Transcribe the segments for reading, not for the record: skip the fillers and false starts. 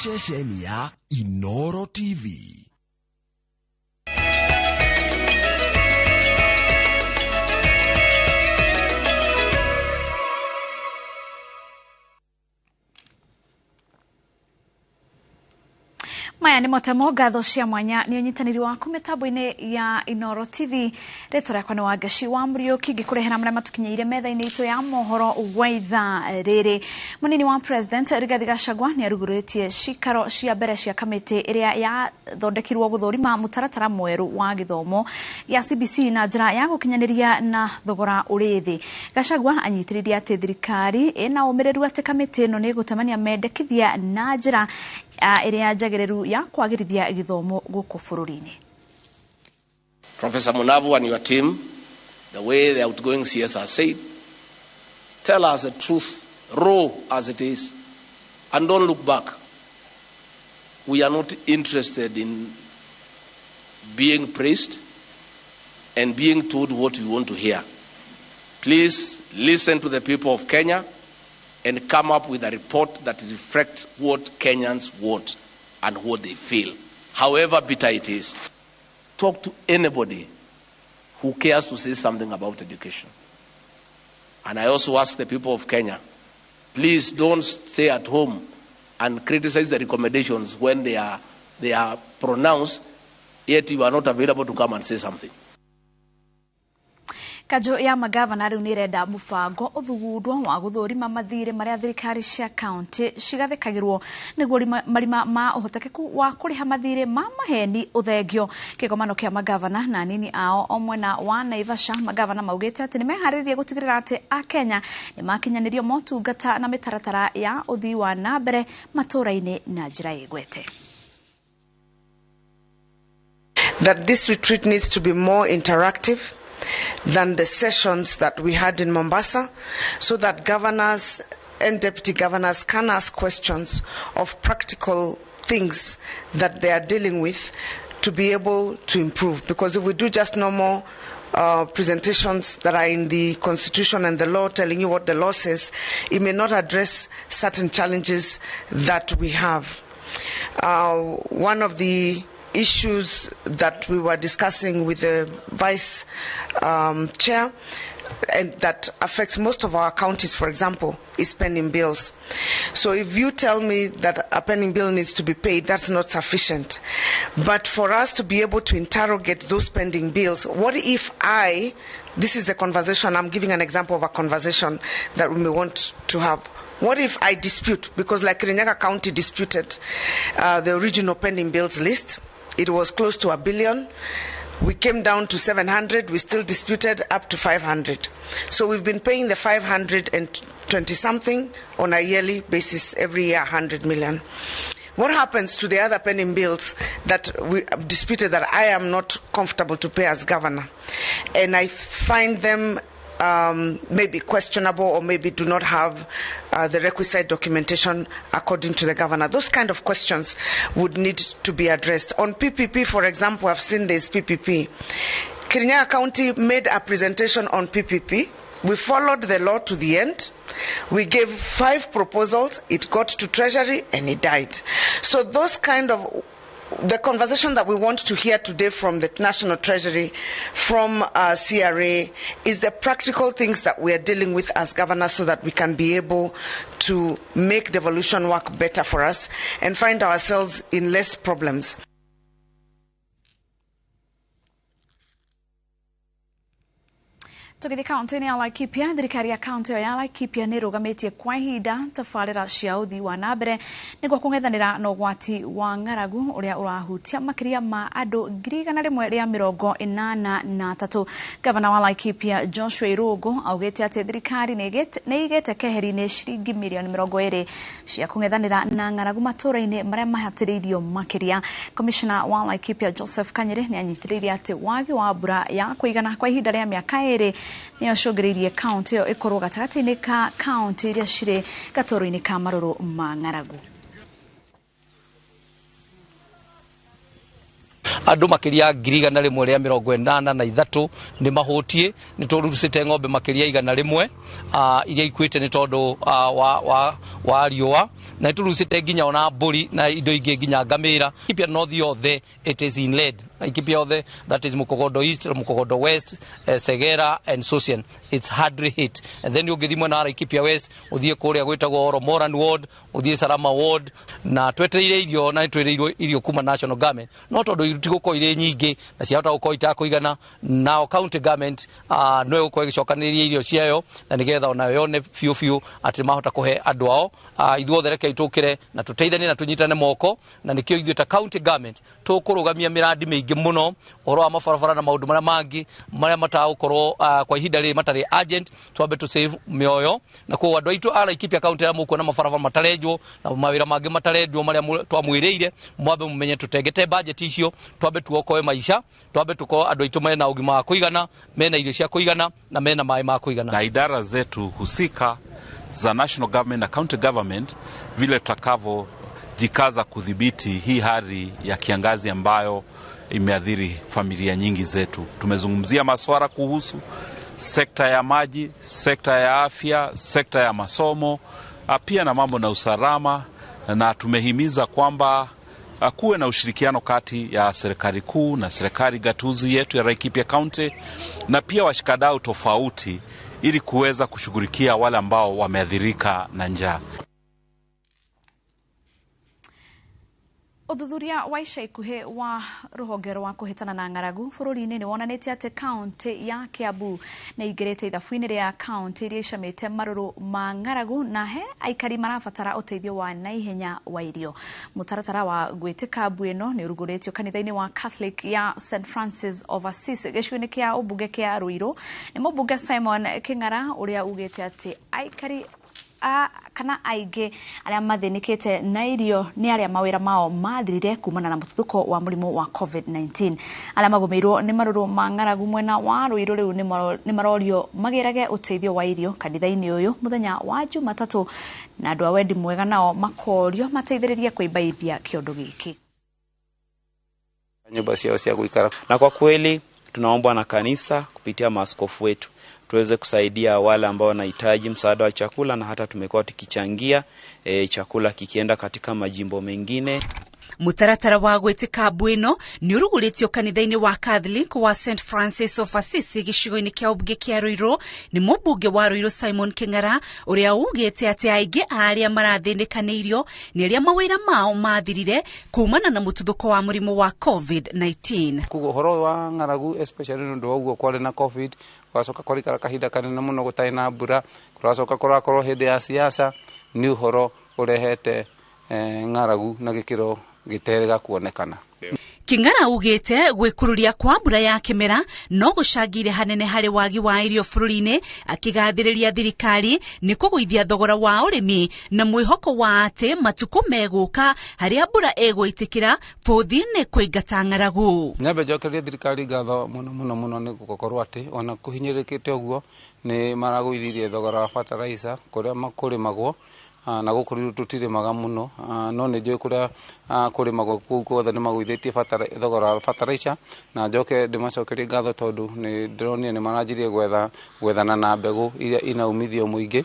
Ceceni ya Inoro TV. Maya nĩ motemo ngatho cia mwanya nĩ ũnyitanĩri waku mĩtambo-inĩ ya Inoro TV. Rĩtwa rĩakwa nĩ Wangeci wa Mũriũki, ngĩkũrehera marĩa matũkinyĩire metha-inĩ itũ ya mohoro gwa ithaa rĩrĩ. Mũnini wa President Rigathi Gachagua nĩ arugũrĩtie cikaro cia mbere cia kamĩtĩ ĩrĩa yathondekirwo gũthũrima mũtaratara mwerũ wa gĩthomo gĩa CBC na njĩra ya gũkinyanĩria na thogora ũrĩ thĩ. Gachagua anyitĩrĩire atĩ thirikari ĩna ũmĩrĩru atĩ kamĩtĩ ĩno nĩ ĩgũtemania mendekithia na njĩra ĩrĩa njagĩrĩru ya kwagĩrithia gĩthomo gũkũ bũrũri-inĩ. Professor Munavu and your team, the way the outgoing CS has said, tell us the truth, raw as it is, and don't look back. We are not interested in being praised and being told what we want to hear. Please listen to the people of Kenya and come up with a report that reflects what Kenyans want and what they feel, however bitter it is. Talk to anybody who cares to say something about education. And I also ask the people of Kenya, please don't stay at home and criticize the recommendations when they are pronounced, yet you are not available to come and say something. Kanjũ ya magavana rĩu nĩ ĩrenda mũbango ũthugundwo wa gũthũrima mathirĩ marĩa thirikari cia kaunti cigathĩkagĩrwo nĩguo marima ma ũhotekeku wa kũrĩha mathirĩ ma maheni ũthengio. Kĩgomano kĩa magavana na anini ao o mwena wa Naivasha, magavana maugĩte atĩ nĩmeharĩrĩrie gũtigĩrĩra atĩ Akenya nĩmakinyanĩrio motungata na mĩtaratara ya ũthii wa na mbere matũũra-inĩ na njĩra ĩgwete. That this retreat needs to be more interactive than the sessions that we had in Mombasa, so that governors and deputy governors can ask questions of practical things that they are dealing with to be able to improve. Because if we do just normal presentations that are in the constitution and the law telling you what the law says, it may not address certain challenges that we have. One of the issues that we were discussing with the vice chair, and that affects most of our counties, for example, is pending bills. So if you tell me that a pending bill needs to be paid, that's not sufficient. But for us to be able to interrogate those pending bills, what if this is a conversation, I'm giving an example of a conversation that we may want to have. What if I dispute, because like Kirinyaga County disputed the original pending bills list, it was close to 1 billion. We came down to 700. We still disputed up to 500. So we've been paying the 520 something on a yearly basis, every year 100 million. What happens to the other pending bills that we disputed that I am not comfortable to pay as governor? And I find them maybe questionable or maybe do not have the requisite documentation according to the governor. Those kind of questions would need to be addressed. On PPP, for example, I've seen this PPP. Kirinyaga County made a presentation on PPP. We followed the law to the end. We gave 5 proposals. It got to Treasury and it died. So those kind of the conversation that we want to hear today from the National Treasury, from CRA, is the practical things that we are dealing with as governors so that we can be able to make devolution work better for us and find ourselves in less problems. Tũgĩthiĩ kaunti-inĩ ya Laikipia, thirikari ya kaunti ĩyo ya Laikipia nĩ ĩrũgamĩtie kwa ihinda tabarĩra cia ũthii wa na mbere nĩguo kũng'ethanĩra na ũgwati wa ng'aragu ũrĩa ũrahutia makĩria ma andũ 183,000. Gavana wa Laikipia Joshua Irũngũ augĩte atĩ thirikari nĩ ĩigĩte keheri-inĩ ciringi mirioni 20 cia kũng'ethanĩra na ng'aragu matũũra-inĩ marĩa mahatĩrĩirio makĩria. Komishona wa Laikipia Joseph Kanyere nĩ anyitĩrĩire atĩ wagi wa mbura ya kũigana kwa ihinda rĩa mĩaka 2 nĩ acũngĩrĩirie kaunti ĩyo ĩkorwo gatagatĩ-inĩ ka kaunti iria cirĩ gatoro-inĩ ka marũrũ ma ng'aragu. Andũ makĩria 183,000 nĩ mahũtiĩ. Nĩ tũrucĩte ng'ombe makĩria 100 iria ikuĩte nĩ tondũ wa riũa, na nĩ tũrucĩte nginya ona mbũri na indo ingĩ nginya ngamĩra. Laikipia North yothe, it is in red. Laikipia yothe, that is Mukogodo East, Mukogodo West, Segera and Sosian, it's hardly hit. And then ũngĩthiĩ mwena wa Laikipia West, ũthiĩ kũrĩa gwĩtagwo Oromoran Ward, ũthiĩ Salama Ward, na twetereire irio, na nĩtwĩrĩirwo irio kuma national government, no tondũ itigũkorwo irĩ nyingĩ na ciahota gũkorwo itakũigana, nao county government no ĩgũkorwo ĩgĩcokanĩrĩria irio ciayo na nĩgetha onayo yone biũ biũ atĩ mahota kũhe andũ ao. Ithuothe rekei tũkĩre na tũteithanie na tũnyitane moko, na nĩkĩo ithuĩ ta county government tũkũrũgamia mĩrandi mĩingĩ mũno, ũhoro wa mabarabara na maũndũ marĩa mangĩ marĩa matagũkorwo kwa ihinda rĩrĩ matarĩ urgent, twambe tũ save mĩoyo. Na koguo andũ aitũ a Laikipia County arĩa mũkuona mabarabara matarenjwo na mawĩra mangĩ matarendwo marĩa twamwĩrĩire, mwambe mũmenye tũtengete budget icio, twambe tuokoe maica, twambe tukorwo andũ aitũ mena ũgima wa kũigana, mena irio cia kũigana na mena maĩ ma kũigana. Na idara zetu husika za national government na county government, vile tutakavyojikaza kudhibiti hii hali ya kiangazi ambayo imeathiri familia nyingi zetu. Tumezungumzia masuala kuhusu sekta ya maji, sekta ya afya, sekta ya masomo, pia na mambo na usalama, na tumehimiza kwamba kuwe na ushirikiano kati ya serikali kuu na serikali gatuzi yetu ya Laikipia County na pia washikadau tofauti ili kuweza kushughulikia wale ambao wameathirika na njaa. Ũthuthuria wa ica ikuhĩ wa rũhonge rwa kũhĩtana na ng'aragu bũrũri-inĩ nĩ wonanĩtie atĩ kaũntĩ ya Kiambu nĩ ĩingĩrĩte ithabu-inĩ rĩa kaũntĩ iria icamĩte marũrũ ma ng'aragu, na he aikari marabatara ũteithio wa naihenya wa irio. Mũtaratara wa gwĩtĩka mbu ĩno nĩ ũrugũrĩtio kanitha-inĩ wa Catholic ya St Francis of Assisi gĩcigo-inĩ kĩa ũmbunge kĩa Ruiru nĩ mũmbunge Simon Kĩng'ara, ũrĩa ugĩte atĩ aikari kana aingĩ arĩa mathĩnĩkĩte na irio nĩ arĩa mawĩra mao mathirire kumana na mũtuthũko wa mũrimũ wa COVID-19. Arĩa magũmĩirwo nĩ marũrũ ma ng'aragu mwena wa Ruiru rĩu nĩ marorio magĩrage ũteithio wa irio kanitha-inĩ ũyũ mũthenya wa Jumatatũ, na andũ a wendi mwega nao makorio mateithĩrĩrie kũimbaimbia kĩondo gĩkĩ. Nyumba ciao cia gũikara. Na kwa kweli tunaombwa na kanisa kupitia maaskofu wetu tuweze kusaidia wale ambao wanahitaji msaada wa chakula, na hata tumekuwa tukichangia chakula kikienda katika majimbo mengine. Mũtaratara wa gwĩtĩka mbu ĩno nĩ ũrugũrĩtio kanitha-inĩ wa Catholic wa St Francis of Assisi gĩcigo-inĩ kĩa ũmbunge kĩa Ruiru nĩ mũmbunge wa Ruiru Simon Kĩng'ara, ũrĩa ugĩte atĩ aingĩ a arĩa marathĩnĩka nĩ irio nĩ arĩa mawĩra mao mathirire kumana na mũtuthũko wa mũrimũ wa COVID-19. Koguo ũhoro wa ng'aragu especially nĩ ũndũ wa ũguo kwarĩ na COVID, gũgacoka kwarikara kahinda kanene mũno gũtarĩ na mbura, kũracoka kũrakorwo hĩndĩ ya siasa, nĩ ũhoro ũrehete ng'aragu na gĩkĩro gĩterega kuonekana. Kĩng'ara ugĩte gwĩkururia kwa mbura ya kĩmera no gũcangire hanene harĩ wagi wa irio bũrũri-inĩ, akĩgathĩrĩria thirikari nĩ kũgũithia thogora wa ũrĩmi na mwĩhoko wa atĩ matukũ megũka harĩa mbura ĩgũitĩkĩra bũthi nĩ kũingata ng'aragu. Nyambe njokerie thirikari ngatho mũno mũno mũno nĩ gũkorwo atĩ ona kũhinyĩrĩkĩte ũguo nĩ maragũithirie thogora wa fertilizer kũrĩa kũrĩmagwo, na gũkũ rĩu tũtirĩmaga mũno, no nĩ njũĩ kũrĩa kũrĩmagwo kũu guothe nĩ magũithĩtie thogora wa fertilizer, na njoke ndĩmacokerie ngatho tondũ nĩ ndĩronire nĩ maranjirie gwethana na mbegũ iria ina umithio mũingĩ.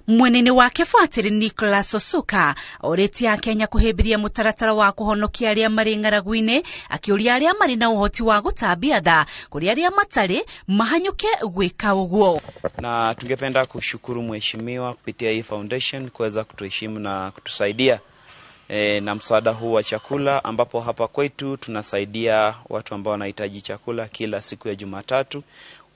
Mwenene wake Fatiri Nicholas Osuka orĩtie Akenya kũhĩmbĩria mũtaratara wa kũhonokia arĩa marĩ ng'aragu-inĩ, akĩũria arĩa marĩ na ũhoti wa gũtambia tha kũrĩ arĩa matarĩ mahanyũke gwĩka ũguo. Na tungependa kushukuru mheshimiwa kupitia hii foundation kuweza kutuheshimu na kutusaidia na msaada huu wa chakula, ambapo hapa kwetu tunasaidia watu ambao wanahitaji chakula kila siku ya Jumatatu.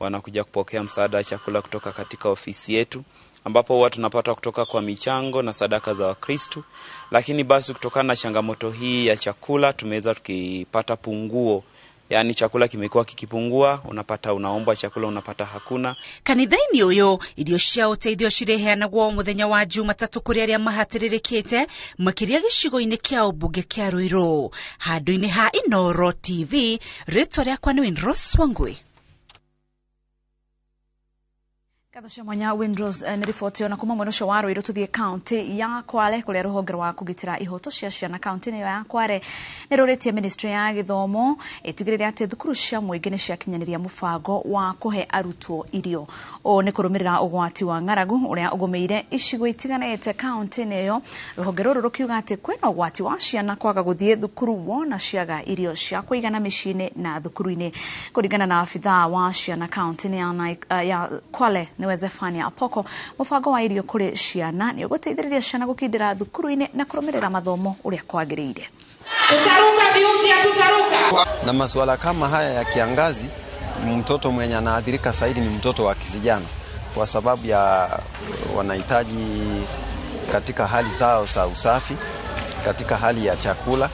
Wanakuja kupokea msaada wa chakula kutoka katika ofisi yetu, ambapo huwa tunapata kutoka kwa michango na sadaka za Wakristo. Lakini basi kutokana na changamoto hii ya chakula tumeweza tukipata punguo, yaani chakula kimekuwa kikipungua, unapata unaomba chakula unapata hakuna. Kanitha-inĩ ũyũ irio cia ũteithio cireheanagwo mũthenya wa Jumatatũ kũrĩ arĩa mahatĩrĩrĩkĩte makĩria gĩcigo-inĩ kĩa ũmbunge kĩa Ruiru. Handũ-inĩ ha Inooro TV, rĩtwa rĩakwa nĩ Winrose Wangui. Ngatho cia mwanya Windrose nĩ riboti ona kuma mwena ũcio wa Ruiru tuthiĩ kaunti ya Kwale kũrĩa rũhonge rwa kũgitĩra ihoto cia ciana kaunti-inĩ ĩyo ya Kwale nĩ rũrĩtie ministry ya gĩthomo ĩtigĩrĩre atĩ thukuru cia mũingĩ nĩ ciakinyanĩria mũbango wa kũhe arutwo irio. Ũũ nĩ kũrũmĩrĩra ũgwati wa ng'aragu ũrĩa ũgũmĩire icigo itiganĩte kaunti-inĩ ĩyo, rũhonge rũrũ rũkiuga atĩ kwĩna ũgwati wa ciana kwaga gũthiĩ thukuru wona ciaga irio cia kũigana mĩciĩ-inĩ na thukuru-inĩ. Kũringana na abithaa wa ciana kaunti-inĩ ya Kwale nĩwe Zephania Apoko, mũbango wa irio kũrĩ ciana nĩ ũgũteithĩrĩria ciana gũkindĩra thukuru-inĩ na kũrũmĩrĩra mathomo ũrĩa kwagĩrĩire. Tutaruka viunzi, hatutaruka. Na masuala kama haya ya kiangazi, mtoto mwenye anaathirika zaidi ni mtoto wa kisijana, kwa sababu ya wanahitaji katika hali zao za usafi, katika hali ya chakula,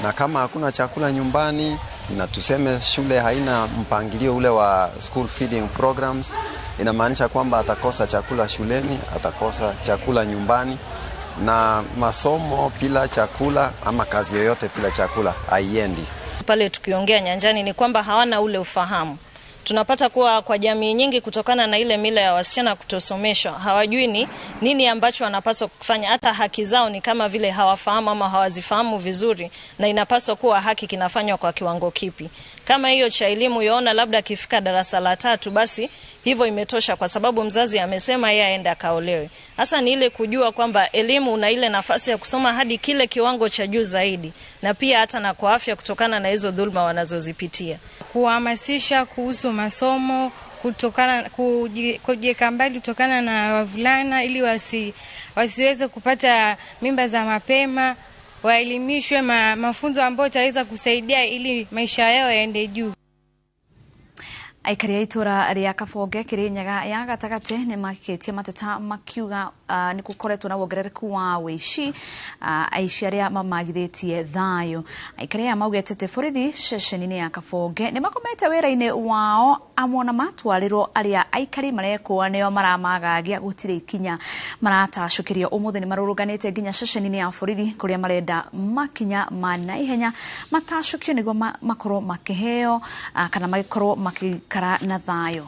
na kama hakuna chakula nyumbani na tuseme shule haina mpangilio ule wa school feeding programs, inamaanisha kwamba atakosa chakula shuleni, atakosa chakula nyumbani, na masomo bila chakula ama kazi yoyote bila chakula haiendi. Pale tukiongea nyanjani ni kwamba hawana ule ufahamu. Tunapata kuwa kwa jamii nyingi kutokana na ile mila ya wasichana kutosomeshwa, hawajui ni nini ambacho wanapaswa kufanya, hata haki zao ni kama vile hawafahamu ama hawazifahamu vizuri, na inapaswa kuwa haki kinafanywa kwa kiwango kipi. Kama hiyo cha elimu yaona labda akifika darasa la 3 basi hivyo imetosha, kwa sababu mzazi amesema yeye aende akaolewe. Hasa ni ile kujua kwamba elimu una ile nafasi ya kusoma hadi kile kiwango cha juu zaidi, na pia hata na kwa afya kutokana na hizo dhulma wanazozipitia. Kuhamasisha kuhusu masomo, kutokana kujiweka mbali kutokana na wavulana ili wasiweze kupata mimba za mapema, waelimishwe mafunzo ambayo itaweza kusaidia ili maisha yao yaende juu. Aikari a itũra rĩa Kabonge Kĩrĩnyaga ya gatagatĩ nĩ makĩtie mateta makiuga nĩ gũkoretwo na wongerereku wa wĩici, aici arĩa mamagithĩtie thayũ. Aikari aya maugĩte atĩ borithi ceceni-inĩ ya Kabonge nĩ makomete wĩra-inĩ wao amwe na matwarĩrwo arĩa aikari marekũa nĩo maramagagia gũtirĩ ikinya maratacũkĩrio. Ũmũthĩ nĩ marũrũnganĩte nginya ceceni-inĩ ya borithi kũrĩa marenda makinya ma naihenya matacũkio nĩguo makorwo makĩheo kana magĩkorwo makĩikara na thayũ.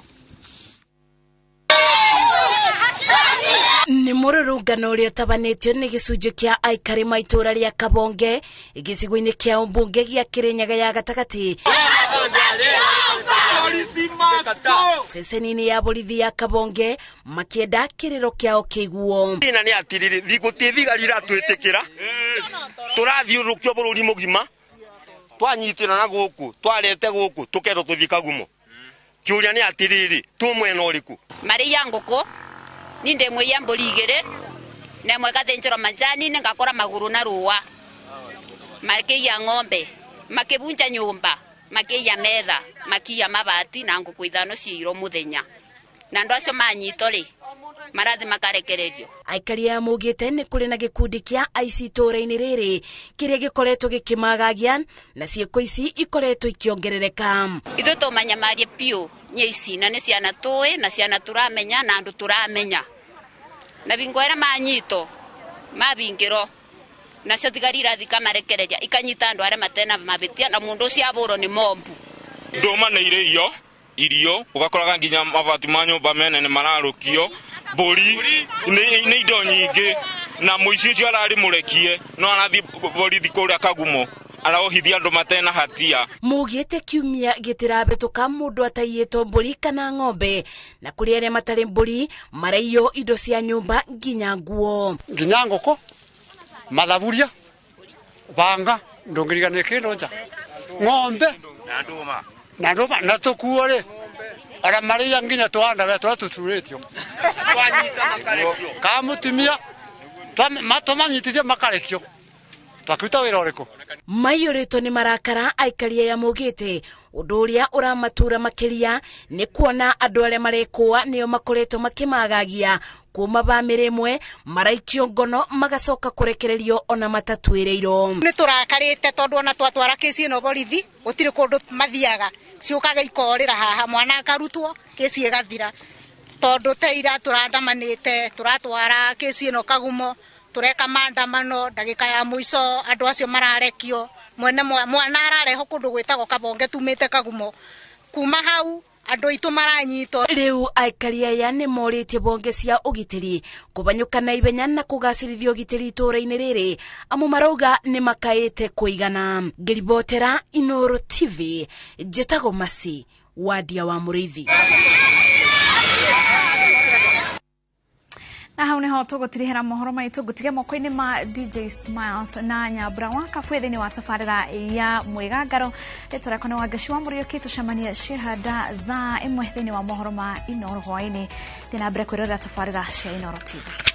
Nĩ mũrũrũngano ũrĩa ũtabanĩtio nĩ gĩcunjĩ kĩa aikari ma itũra rĩa Kabonge gĩcigo-inĩ kĩa ũmbunge gĩa Kĩrĩnyaga ya gatagatĩ ceceni-inĩ ya borithi ya Kabonge makĩenda kĩrĩro kĩao kĩiguo. Thĩna nĩ atĩrĩrĩ, gũtirĩ thigari iratwĩtĩkĩra, tũrathiũrũrũkio bũrũri mũgima, twanyitĩra na gũkũ twarete gũkũ tũkerwo tũthiĩ Kagumo. Kĩũria nĩ atĩrĩrĩ, twĩ mwena ũrĩkũ? Marĩia ngũkũ ni ndemwe ya mbũri igĩrĩ na ĩmwe ĩgathĩnjĩrwo majani-inĩ ngakora magũrũ na rũa, makĩiya ng'ombe, makĩbunja nyũmba, makĩiya metha, makĩiya mabati na ngũkũ 5 ciairwo mũthenya, na andũ acio manyitwo rĩ marathi makarekererio. Aikari aya maugĩte nĩ kũrĩ na gĩkundi kĩa aici itũra-inĩ rĩrĩ kĩrĩa gĩkoretwo gĩkĩmagagia na ciĩko ici ikoretwo ikĩongerereka. Ithuĩ tũmanyamarie biũ nĩ aici na nĩ ciana tũĩ na ciana tũramenya na andũ tũramenya, na bingo ĩrĩa manyitwo mabingĩrwo nacio thigari irathi kamarekereria ikanyita andũ arĩa matena mabĩtia na mũndũ ũcio abũrwo nĩ mombu. Ndũma nĩ irĩio irio ũgakoraga nginya mabati ma nyũmba mene nĩ mararũkio, mbũri nĩ indo nyingĩ, na mũici ũcio ararĩ mũrekie no arathiĩ borithi kũrĩa Kagumo araohithia andũ matena hatia. Maugĩte kiumia gĩtirabĩtũka mũndũ ataiyĩtwo mbũri kana ng'ombe, na kũrĩ arĩa matarĩ mbũri maraiyo indo cia nyũmba nginya nguo, nginya ngũkũ, mathaburia, banga, ndũngĩrigania kĩndũ nja, ng'ombe na ndũma na tũkuo rĩ ona marĩia nginya twandawe tũrĩa tũturĩtio ka mũtumia tũmanyitithie makarekio, twakĩruta wĩra ũrĩkũ? Maiyũrĩtwo nĩ marakara aikari aya maugĩte ũndũ ũrĩa ũramatura makĩria nĩ kuona andũ arĩa marekũa nĩo makoretwo makĩmagagia kuma bamĩrĩ ĩmwe maraikio ngono magacoka kũrekererio ona matatuĩrĩirwo. Nĩ tũrakarĩte tondũ ona twatwara kĩci ĩno borithi gũtirĩ kũndũ mathiaga, ciũkaga ikorĩra haha, mwana akarutwo kĩci ĩgathira, tondũ te ira tũrandamanĩte tũratwara kĩci ĩno Kagumo, tureka maandamano ndagika ya mũico andũ acio mararekio, mwene mwana ararehwo kũndũ gwĩtagwo Kabonge tumĩte Kagumo, kuma hau Andũ aitũ maranyitwo. Rĩu aikari aya nĩ morĩtie bonge cia ũgitĩri kũbanyũka na ihenya na kũgacĩrithia ũgitĩri itũũra-inĩ rĩrĩ, amu marauga nĩ makaĩte kũigana. Ngĩribotera Inooro TV, njĩtagwo Masi Wadia wa Mũrĩithi. Na hau niho tũgũtirihĩra mohoro maitũ, ngũtige moko-inĩ ma DJ Smiles na Nyambura wa Kabwe thĩinĩ wa tabarĩra ya Mwĩgangaro. Rĩtwa rĩakwa nĩ Wangeci wa Mũriũki, tũcemanie ciĩhanda thaa 1 thĩinĩ wa mohoro ma Inooro hwaĩ-inĩ. Thiĩ na mbere kwĩrorera tabarĩra cia Inooro TV.